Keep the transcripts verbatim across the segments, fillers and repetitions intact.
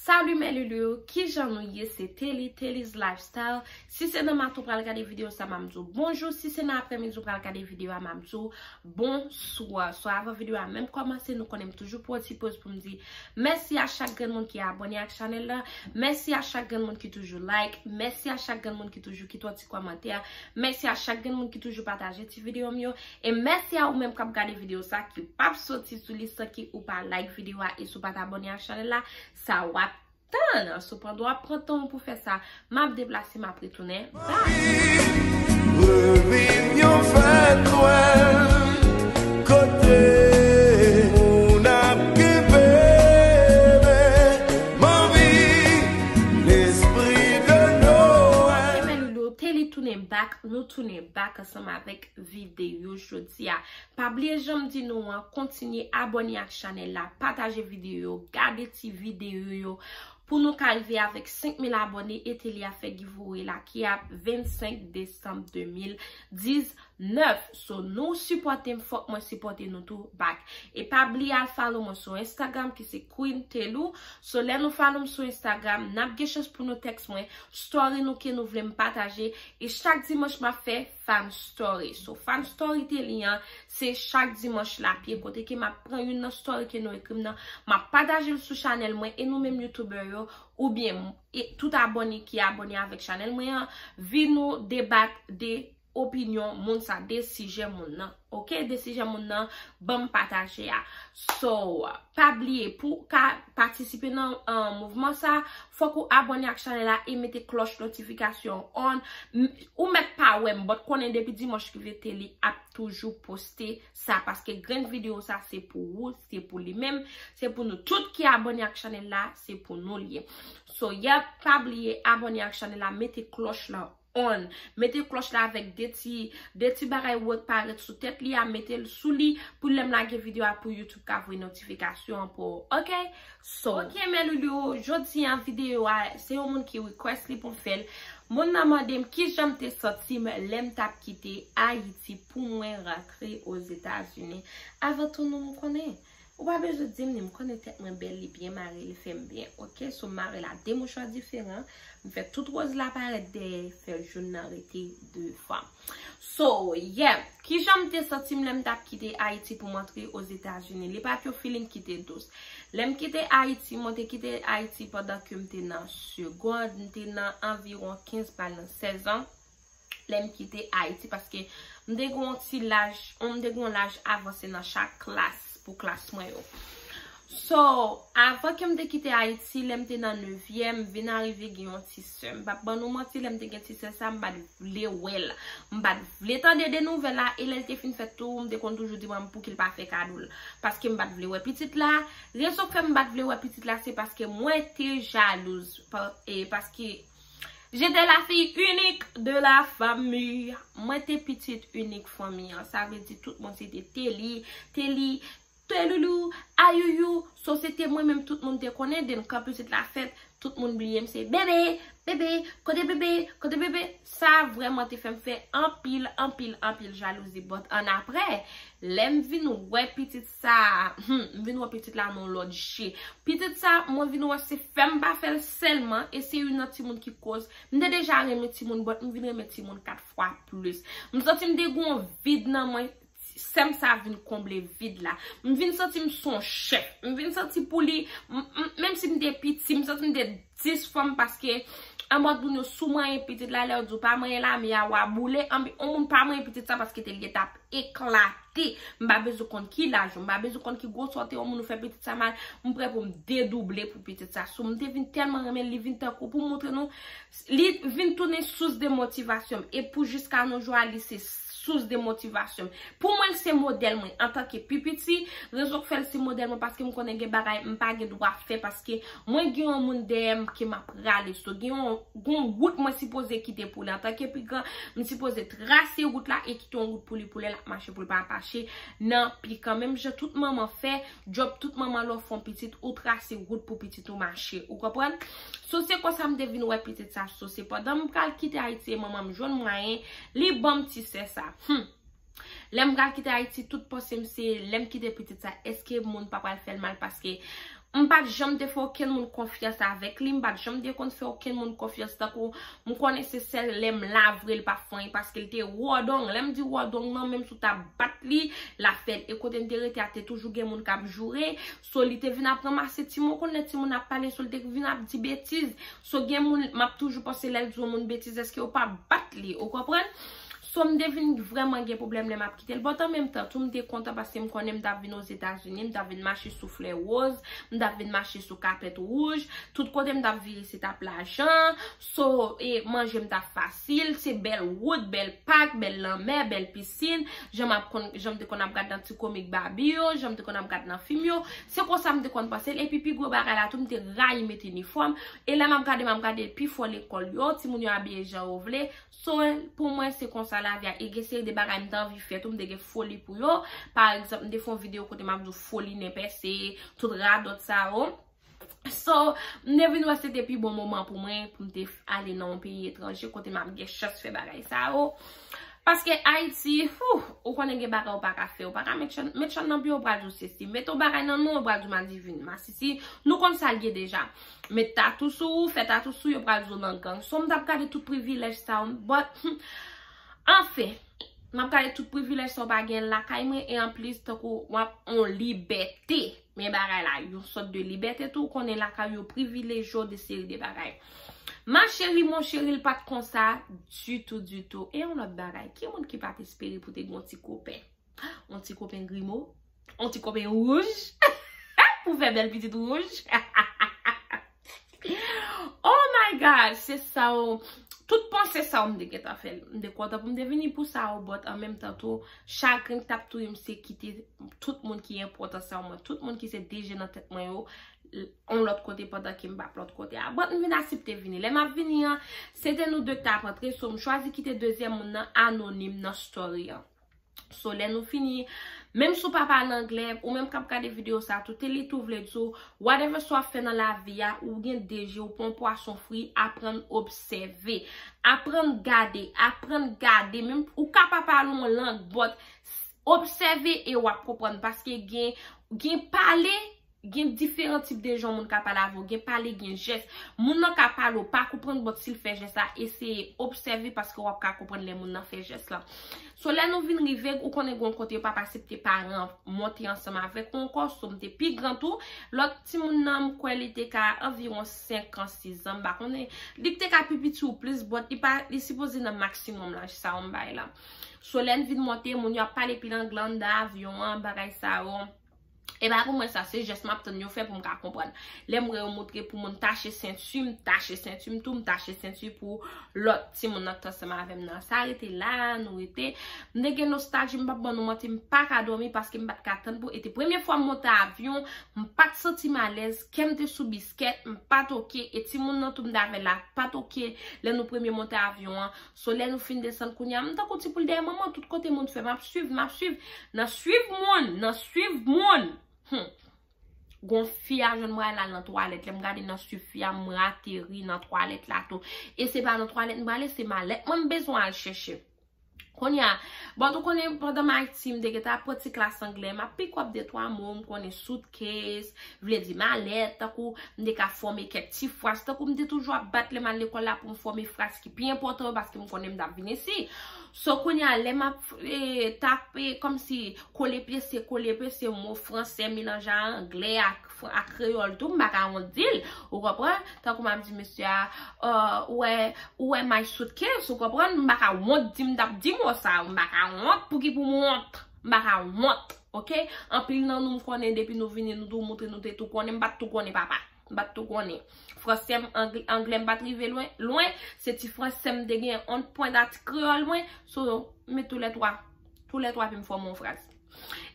Salut mes loulous, kijan nou ye? Se Telly, Telly's Lifestyle. Si se nan maten ou pral gade videyo sa, m ap di w bonjou. Si se nan aprèmidi ou pral gade videyo a, m ap di w bonswa. So, avan videyo a menm kòmanse, nou konnen m toujou pran ti poz pou m di mèsi a chak grenn moun ki abòne ak chanèl la. Mèsi a chak grenn moun ki toujou like. Mèsi a chak grenn moun ki toujou kite yon ti kòmantè. Mèsi a chak grenn moun ki toujou pataje ti videyo m yo. E mèsi a ou menm k ap gade videyo sa ki p ap soti sou li san ke ou pa like videyo a e si w pa t abòne ak chanèl la, sa w ap tann. So, pandan w ap pran tan w pou fè sa, m ap deplase, m ap retounen. Bye! Reviv yon fèt Nwèl kote moun ap kenbe men, m anvi lespri de Nwèl. Ebyen, Loulou, Telly tounen back, nou tounen back ansanm avèk videyo jodi a. Pa bliye jan m di nou an, kontinye abòne ak chanèl la, pataje videyo yo, gade ti videyo yo, pou nou ka rive avèk senk mil abòne e Telly ap fè giveaway la ki ap vennsenk desanm de mil diznèf. So, nou sipòte m, fòk mwen sipòte nou tou back. E pa bliye al follow mwen sou Instagram ki se Queen Telou. So, lè nou follow m sou Instagram, n ap gen chans pou nou text mwen, story nou ke nou vle m pataje. E chak dimanch m ap fè fan story. So, fan story Telly an, se chak dimanch lapye, kote ke m ap pran youn nan story ke nou ekri m nan, m ap pataje l sou chanèl mwen e nou menm youtubè yo, oubyen m-, e tout abòne ki abòne avèk chanèl mwen an, vin nou debat de opinyon moun sa, de sijè moun nan. Oke, de sijè moun nan, ban m pataje a. So, pa bliye, pou w ka patisipe nan, uh, mouvman sa, fòk ou abòne ak chanèl la e mete klòch notifikasyon on. M-, ou mèt pa wè m, but konnen depi dimanch rive Telly ap toujou poste sa, paske grenn videyo sa se pou ou, se pou li menm, se pou nou tout ki abòne ak chanèl la, se pou nou l ye. So, yeah, pa bliye abòne ak chanèl la, mete klòch la on. Mete klòch la avèk de ti, de ti bagay wòt parèt sou tèt li a, mete l sou li pou lè m lage videyo a pou YouTube ka voye notifikasyon an pou ou. Oke? So, oke, mes loulous, jodi a videyo a, se yon moun ki request li pou m fè l. Moun nan mande m kijan m te santi m lè m t ap kite Ayiti pou mwen rantre Ozetazini. Avan tou, nou m konnen. Ou pa bezwen di m ni, m konnen tèt mwen bèl, li byen mare, li fè m byen, oke? So, m mare l a de mouchwa diferan, m fè tout wòz la parèt dèyè, fè joun nan rete devan. So, yeah, kijan m te santi m lè m t ap kite Ayiti pou m antre Ozetazini? Li pa t yon feeling ki te dous. Lè m kite Ayiti, mwen te kite Ayiti pandan ke m te nan segond, m te nan anviwon kenz pa nan sèz an. Lè m kite Ayiti, paske m te gen yon ti laj, m te gen yon laj avanse nan chak klas pou klas mwen yo. So, avan ke m te kite Ayiti, lè m te nan nevyèm, m vin arive gen yon ti sè. M p ap ban nou manti, lè m te gen ti sè sa, m pa t vle wè l. M pa t vle tande de nouvèl la, e lè l te fin fèt tou, m te konn toujou di mwen m pouki l pa fè kado l. Paske m pa t vle wè pitit la. Rezon k fè m pa t vle wè pitit la, se paske mwen te jalouz. Pa-, e paske J'étais la fille unique de la famille. Mwen te pitit inik fanmi an. Sa vle di tout moun se te Telly, Telly, Teloulou, Ayouyou. So, se te mwen menm tout moun te konnen. Den, kan pitit la fèt, tout moun bliye m se bebe, bebe, kote bebe, kote bebe. Sa vrèman te fè m fè anpil, anpil, anpil jalouzi. But annapre, lè m vin wè pitit sa, hmm, m vin wè pitit la nan yon lòt je. Pitit sa, mwen vin wè se fè m pa fè l sèlman, e se youn nan timoun ki koz. M te deja renmen timoun, but m vin renmen timoun kat fwa plis. M santi m te gen yon vid nan mwen, sè m sa vin konble vid la. M vin santi m se yon chèf. M vin santi pou li, m, m, menm si m te piti, m santi m te dis fanm paske anmòd moun yo sou manyen pitit la, lè yo di w pa manyen lame a, w a boule, anpi yon moun pa manyen pitit sa paske te li t ap eklate. M pa bezwen konn ki laj ou, m pa bezwen konn ki gwosè w te, yon moun ou fè pitit sa mal, m prè pou m dedouble pou pitit sa. So, m te vin tèlman renmen l, li vin tankou pou montre nou, li vin tounen sous de motivasyon m. E pou jiska nou jou a, li se sous de motivasyon m. Pou mwen, l se modèl mwen. Antanke pi piti, rezon k fè l se modèl mwen, paske m konnen gen bagay m pa gen dwa fè, paske mwen gen yon moun dèyè m ke m ap rale. So, gen yon, gen yon wout mwen sipoze kite pou li. Antanke pi gran, m sipoze trase wout la e kite yon wout pou li, pou lè l ap mache, pou l pa mache nan pikan. Menm jan tout manman fè, djòb tout manman lè w fè yon pitit, ou trase wout pou pitit ou mache. Ou konprann? So, se konsa m te vin wè pitit sa. So, se pandan m pral kite Ayiti e manman m jwenn mwayen, li ban m ti sè sa. Hmm. Lè m pral kite Ayiti, tout panse m se lè m kite pitit sa, èske moun pa pral fè l mal? Paske M pa t janm te fè okenn moun konfyans avèk li, m pa t janm te konn fè okenn moun konfyans tankou m konnen se sèl lè m la vre l pa fè anyen paske l te wòdong. Lè m di wòdong nan, menm si w ta bat li, l ap fè l. E kote m te rete a te toujou gen moun k ap joure. So li te vin ap ranmase timoun, ou konn lè timoun ap pale, so li te vin ap di betiz. So gen moun, m ap toujou panse lè l di yon moun betiz, èske yo pa bat li, ou konprann? So m te vin vrèman gen pwoblèm lè m ap kite l. But an menm tan tou, m te kontan paske m konnen m t ap vin Ozetazini, m t ap vin mache sou flè woz, m t ap vin mache sou kapèt wouj, tout kote m t ap vire se t ap lajan. So e manje m t ap fasil, se bèl wout, bèl pak, bèl lanmè, bèl pisin. Jan m ap konn, jan m te konn ap gad nan ti komik Barbie yo, jan m te konn ap gad nan fim yo, se konsa m te konn panse l. Epi pi gwo bagay la tou, m te rayi met inifòm. E lè m ap gade, m ap gade pi fò lekòl yo, timoun yo abiye jan yo vle. So pou mwen se konsa lavi a. E gen seri de bagay m te anvi fè tou, m te gen foli pou yo. Pa egzanp, m te fè yon videyo kote m ap di w foli nen pèse, tout radòt sa yo. So m te vin wè se te pi bon moman pou mwen pou m te ale nan yon peyi etranje kote m ap gen chans fè bagay sa yo. Paske Ayiti, ou konnen gen bagay ou pa ka fè, ou pa ka met chan, met chan nan pye, ou pral di w sesi, met yon bagay nan non, ou pral di w madivin, masisi, nou konn sa l ye deja. Met tatou sou ou, fè tatou sou, yo pral di w nan gang. So m t ap gade tout privilèj sa yo, but anfen, m ap gade tout privilèj sa yo pa gen lakay mwen, e anplis tankou w ap on libète. Men bagay la, yon sòt de libète tou, ou konnen lakay yo privilejye w de seri de bagay. Ma chérie, mon chéri, l pa t konsa ditou, ditou. E yon lòt bagay, ki moun ki pa t espere pou te gen yon ti kopen? Yon ti kopen grimo, yon ti kopen wouj, pou fè bèl pitit wouj. Oh my God, se sa w. Tout panse sa w m te gentan fè l. M te kontan pou m te vini pou sa w, but an menm tan tou, chagren k t ap touye m se kite tout moun ki enpòtan sa w mwen, tout moun ki se D J nan tèt mwen yo, on lòt kote pandan ke m p ap lòt kote a. But m vin asepte vini. Lè m ap vini an, se te nou de k t ap antre, so m chwazi kite dezyèm moun nan anonim nan story an. So lè nou fini, menm si w pa pale anglè, ou menm k ap gade videyo sa tou, te li tou vle di w, whatever sa w ap fè nan lavi a, ou gen de je, ou pa yon pwason fri, aprann obsève, aprann gade, aprann gade, menm ou ka pa pale yon lang, but obsève e w ap konprann, paske gen, gen pale, gen diferan tip de jan moun ka pale avè w, gen pale, gen jès. Moun nan ka pale, w pa konprann, but si l fè jès la, eseye obsève paske w ap ka konprann lè moun nan fè jès la. So lè nou vin rive, ou konnen gen yon kote yo p ap asepte paran monte ansanm avèk ou ankò, so m te pi gran tou. Lòt timoun nan, m kwè li te ka anviwon senk an, sis an, m pa konnen. Li te ka pi piti ou plis, but li pa, li sipoze nan maksimòm laj sa yo m bay la. So lè n vin monte, moun yo ap pale pil anglè anndan avyon an, bagay sa yo. E pa pou mwen sa, se jès m ap tann yo fè pou m ka konprann. Lè m wè yo montre pou moun tache senti, m tache senti m tou, m tache senti pou lòt timoun nan k t ansanm avè m nan. Sa rete la, nou rete. M te gen nostalji, m p ap ban nou manti, m pa ka dòmi paske m pa t ka tann pou. E te premye fwa m monte avyon, m pa t santi m alèz, kè m te sou biskèt, m pa t oke, e timoun nan tou m t avè l la pa t oke lè nou premye monte avyon an. So lè nou fin desann kounye a, m tankou ti poul dèyè manman, tout kote moun fè, m ap swiv, m ap swiv. Nan swiv moun, nan swiv moun. Hmm. Gon fi a jwenn mwen al nan twalèt. Lè m gade nan swiv fi a, m ateri nan twalèt la tou. E se pa nan twalèt m prale, se malèt mwen m bezwen al chèche. Kounye a, bon, ou konnen pandan m Ayiti, m te gentan ap pran ti klas anglè, m ap pick up de twa mo, m konnen suitcase, vle di malèt, tankou m te ka fòme kèk ti fraz, tankou m te toujou ap bat lè m al lekòl la pou m fòme fraz ki pi enpòtan yo, paske m konnen m t ap vin isi. So, kounye a, lè m ap, e, tape, kòmsi, kole pye se, kole pye se mo fransè melanje a anglè ak, ak kreyòl tou, m pa ka wont di l, ou konprann? Tankou m ap di mesye a, euh, ou wè, ou wè my suitcase, ou konprann? M pa ka wont di m t ap di mo sa, m pa ka wont, pouki pou m wont? M pa ka wont, oke? Anpil nan nou m konnen depi nou vini, nou tou moutre nou te tou konnen, m pa t tou konnen papa. M pa t tou konnen. Fransè m, ang-, anglè m pa t rive lwen, lwen, se ti fransè m te gen, on pwen da ti kreyòl mwen, so, m met toulètwa, toulètwa epi m fòme yon fraz.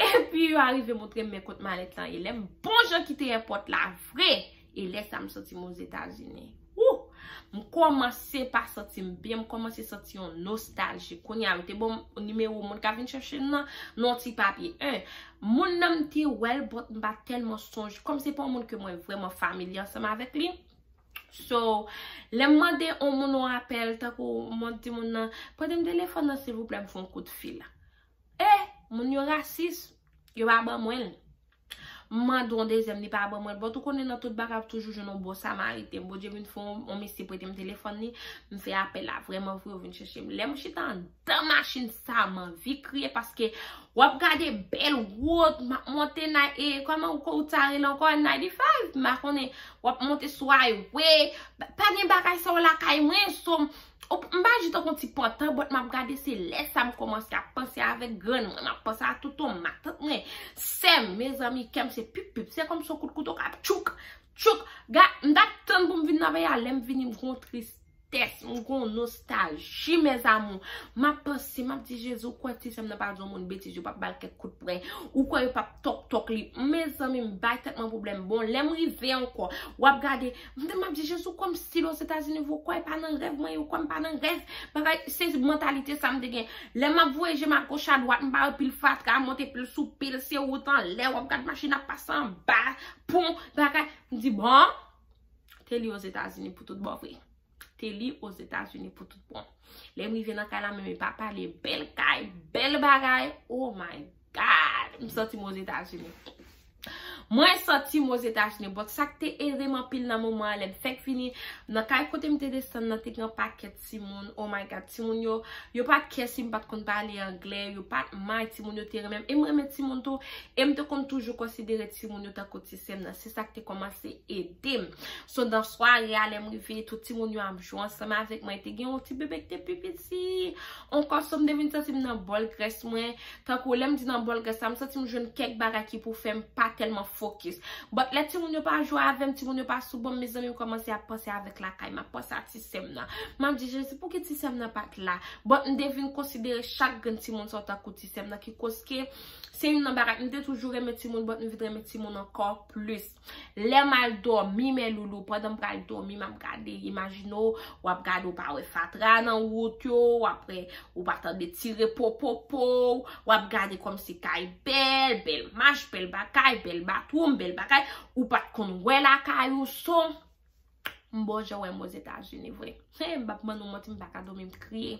Epi yo arive montre m men kot malèt lan ye. Lè m bon jan kite èpòt la vre, e lè sa m santi m Ozetazini. Wouh! M kòmanse pa santi m byen, m kòmanse santi yon nostalji. Kounye a, yo te ban m nimewo moun k ap vin chèche m nan, nan yon ti papye. En, moun nan m te wè l, but m pa tèlman sonje. Kòm se pa yon moun ke mwen vrèman familye ansanm avèk li. So, lè m mande yon moun yon apèl, tankou mwen di moun nan, prete m telefòn nan, silvouplè, m fè yon kout fil. E, moun yo rasis, yo pa ban mwen l. M mande yon dezyèm, li pa ban mwen l. Bon, ou konnen nan tout bagay, w ap toujou jwenn yon bon samariten. Bondye vin fè yon, yon mesye prete m telefòn li, m fè apèl la. Vrèman vre, yo vin chèche m. Lè m chita anndan machin sa, m anvi kriye paske w ap gade bèl wout, m ap monte na, e, kòman wout sa rele ankò, ninety-five, m pa konnen. W ap monte sou highway, pa, pa gen bagay sa yo lakay mwen, so, m pa jis tankou yon ti pantan, but m ap gade, se lè sa m kòmanse ap panse avèk grann mwen, m ap panse a tonton, matant mwen, sè m, mezanmi, kè m se pip pip, se kòmsi yon kout kouto k ap tchouk, tchouk, ga, m t ap tann pou m vin nan peyi a, lè m vini, m gon tristès, m gon nostalji, mes amours, m ap panse, m ap di, Jezi, ou kwè ti sè m nan pa di yon moun betiz, yo p ap ba l kèk kout pwen, ou kwè yo p ap tòk tòk li, mezanmi, m bay tèt mwen pwoblèm, bon, lè m rive ankò, w ap gade, m te, m ap di, Jezi, kòmsi l Ozetazini vre, ou kwè pa nan rèv mwen ye, ou kwè m pa nan rèv. Bagay, se mantalite sa m te gen. Lè m ap voye je m agoch adwat, m pa wè pil fatra, monte pil sou pil, se wout anlè, w ap gad machin ap pase anba, pon, bagay. M di, bon, te li Ozetazini pou tout bon vre. Te li Ozetazini pou tout bon. Lè m rive nan kay la, men, men pa pale, bèl kay, bèl bagay. Oh my God! M santi m Ozetazini. Mwen santi m Ozetazini, but sa k te ede m anpil nan moman an, lè m fèk vini nan kay kote m te desann nan, te gen yon pakèt timoun. Oh my God, timoun yo, yo pa t care si m pa t konn pale anglè, yo pa t mind, timoun yo te renmen m. E m renmen timoun tou, e m te konn toujou konsidere timoun yo tankou ti sè m nan. Se sa k te kòmanse ede m. So, nan sware a, lè m rive, tout timoun yo ap jwe ansanm avèk mwen. Te gen yon ti bebe ki te pi piti ankò, so m te vin santi m nan bòl grès mwen. Tankou lè m di nan bòl grès la, m santi m jwenn kèk bagay ki pou fè m pa tèlman fokis. But lè timoun yo pa jwe avè m, timoun yo pa sou bò m, mezanmi, m kòmanse ap panse avèk lakay, m ap panse a ti sè m nan. M ap di, Jezi, pouki ti sè m nan pa t la? But m te vin konsidere chak grenn timoun sa yo tankou ti sè m nan, ki koz ke se youn nan bagay, m te toujou renmen timoun, but m vin renmen timoun ankò plis. Lè m al dòmi, men loulou, pandan m pral dòmi, m ap gade, imajine w, w ap gade, w pa wè fatra nan wout yo, w ap wè, ou pa tande tire popopo, w ap gade kòmsi kay bèl, bèl mach, bèl bagay, bèl batwoum, bèl bagay, ou pa t konn wè lakay ou, so, m bon jan wè m Ozetazini vre. He, m p ap ban nou manti, m pa ka dòmi, m kriye.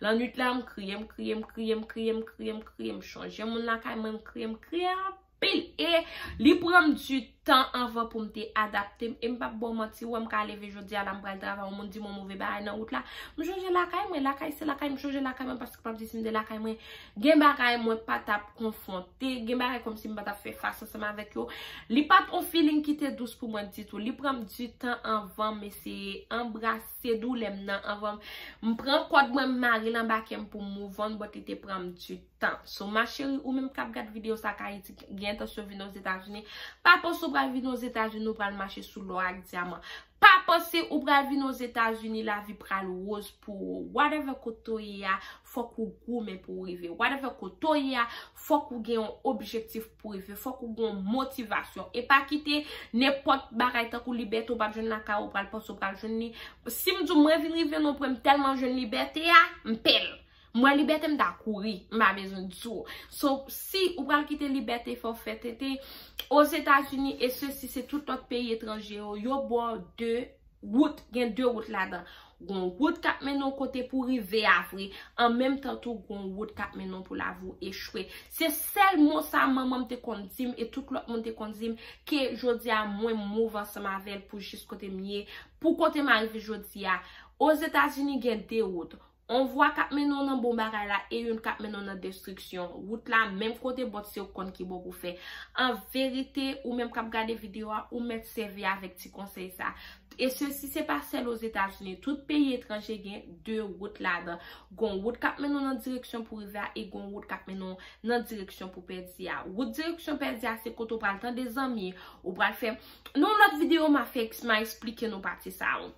Lannwit la, m kriye, m kriye, m kriye, m kriye, m kriye, m kriye, m chonje moun lakay mwen, m kriye, m kriye anpil. E li pran m di tan anvan pou m te adapte m. E m p ap ba w manti, ou wè m ka leve jodi a la, m pral travay, yon moun di m yon move bagay nan wout la. M chonje lakay mwen, lakay se lakay, m chonje lakay mwen, paske m ap di si m te lakay mwen, gen bagay mwen pa t ap konfwonte, gen bagay kòmsi m pa t ap fè fas ansanm avèk yo. Li pa t yon feeling ki te dous pou mwen ditou. Li pran m di tan anvan m eseye anbrase doulè m nan, anvan m pran kòd mwen, m mare l anba kè m pou m move on, but li te pran m di tan. So, ma chérie, ou menm k ap gad videyo sa k Ayiti, gen entansyon vin Ozetazini, pa panse w pral vin Ozetazini, ou pral mache sou lò ak dyaman. Pa panse ou pral vin Ozetazini, lavi pral woz pou ou. Whatever kote w ye a, fòk ou goumen pou w rive. Whatever kote w ye a, fòk ou gen yon objektif pou w rive. Fòk ou gen yon motivasyon. E pa kite nenpòt bagay tankou libète w p ap jwenn lakay ou, ou pral panse w pral jwenn li. Si m di w mwen vin rive nan yon pwen m tèlman jwenn libète a, m pè l. M wè libète m ta kouri, m pa bezwen di w. So, si ou pral kite libète fè w fè tenten, Ozetazini, e sesi se tout lòt peyi etranje yo, yo ba w de wout, gen de wout ladan. Gon wout k ap mennen w kote pou w rive a vre, an menm tan tou gon wout k ap mennen w pou lavi w echwe. Se sèl mo sa manman m te konn di m e tout lòt moun te konn di m ke jodi a mwen m move ansanm avè l pou jis kote m ye, pou kote m arive jodi a. Ozetazini gen de wout. On vwa k ap mennen w nan bon bagay la e youn k ap mennen w nan destriksyon. Wout la menm kote, but se ou k konn ki bò pou fè. An verite, ou menm k ap gade videyo a, ou mèt sèvi avèk ti konsèy sa. E sesi se pa sèl Ozetazini, tout peyi etranje gen de wout ladan. Gon wout k ap mennen w nan direksyon pou rive a e gon wout k ap mennen w nan direksyon pou pèdi a. Wout direksyon pèdi a se kote w pral tande zanmi, ou pral fè. Nan yon lòt videyo, m a fè eks-, m a eksplike nou pati sa yo.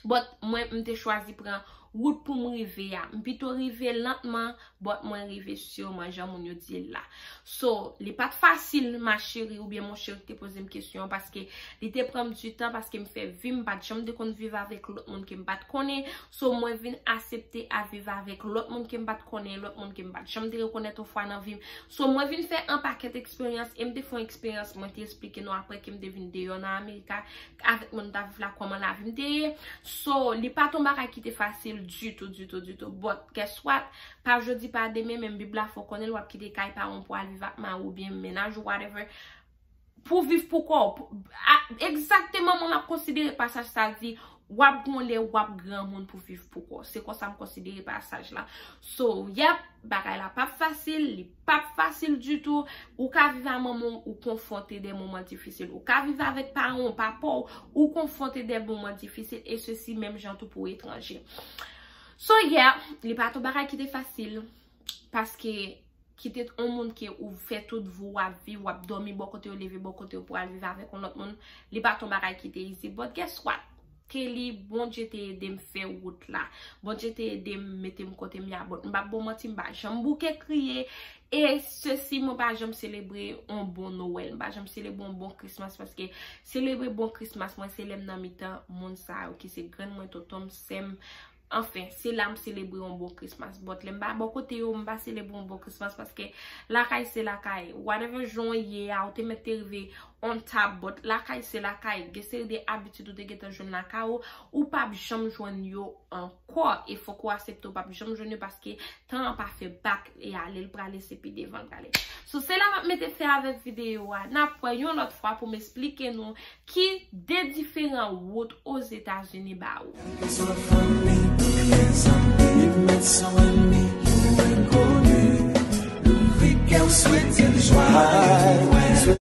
But mwen, m te chwazi pran wout pou m rive a. M pito rive lantman, but mwen rive siman, jan moun yo di l la. So, li pa t fasil, ma chérie oubyen mon chéri ki te poze m kesyon an, paske li te pran m di tan, paske m fè vi m, m pa t janm te konn viv avèk lòt moun ke m pa t konnen. So, mwen vin aksepte ap viv avèk lòt moun ke m pa t konnen, lòt moun ke m pa t janm te rekonèt yon fwa nan vi m. So, mwen vin fè yon pakèt eksperyans, e m te fè yon eksperyans, mwen te eksplike nou apre ke m te vin deyò nan Amerika, avèk moun m t ap viv la, kòman lavi m te ye. So, li pa t yon bagay ki te fasil ditou, ditou, ditou. But, guess what? Pa jodi, pa demen, menm Bib la fè w konnen l, w ap kite kay paran w pou w al viv ak mari w oubyen mennaj ou, whatever. pou viv pou kò w. Pou- a- Egzakteman, mwen m ap konsidere pasaj sa di, w ap gon lè, w ap granmoun pou viv pou kò w. Se konsa m konsidere pasaj la. So, yep, bagay la p ap fasil, li p ap fasil ditou. Ou ka viv a manman w, ou konfwonte de moman difisil. Ou ka viv avèk paran w, papa w, ou konfwonte de moman difisil, e sesi menm jan tou pou etranje. So, yeah, li pa t yon bagay ki te fasil, paske kite yon moun ke ou fè tout vi w ap viv, w ap dòmi bò kote yo, leve bò kote yo pou al viv avèk yon lòt moun, li pa t yon bagay ki te easy. But guess what? Te li, Bondye te ede m fè wout la. Bondye te ede m mete m kote m ye a. But m p ap ba w manti, m pa janm bouke kriye. E sesi, mwen pa janm selebre yon bon Nowèl. M pa janm selebre yon bon Christmas, paske selebre bon Christmas mwen, se lè m nan mitan moun sa yo ki se grann mwen, tonton m, sè m. Anfen, se la m selebre yon bon Christmas. But lè m pa bò kote yo, m pa selebre yon bon Christmas, paske lakay se lakay. Whatever jan w ye a, ou te mèt te rive on top, but lakay se lakay. Gen seri de abitid ou te gentan jwenn lakay ou, ou p ap janm jwenn yo ankò. E fòk ou aksepte ou p ap janm jwenn yo, paske tan an pa fè bak e ale, l prale, se pi devan l prale. So, se la m ap mete fen avèk videyo a. N ap wè yon lòt fwa pou m esplike nou ki de diferan wout Ozetazini ba ou. Kèlkeswa fanmi, premye zanmi,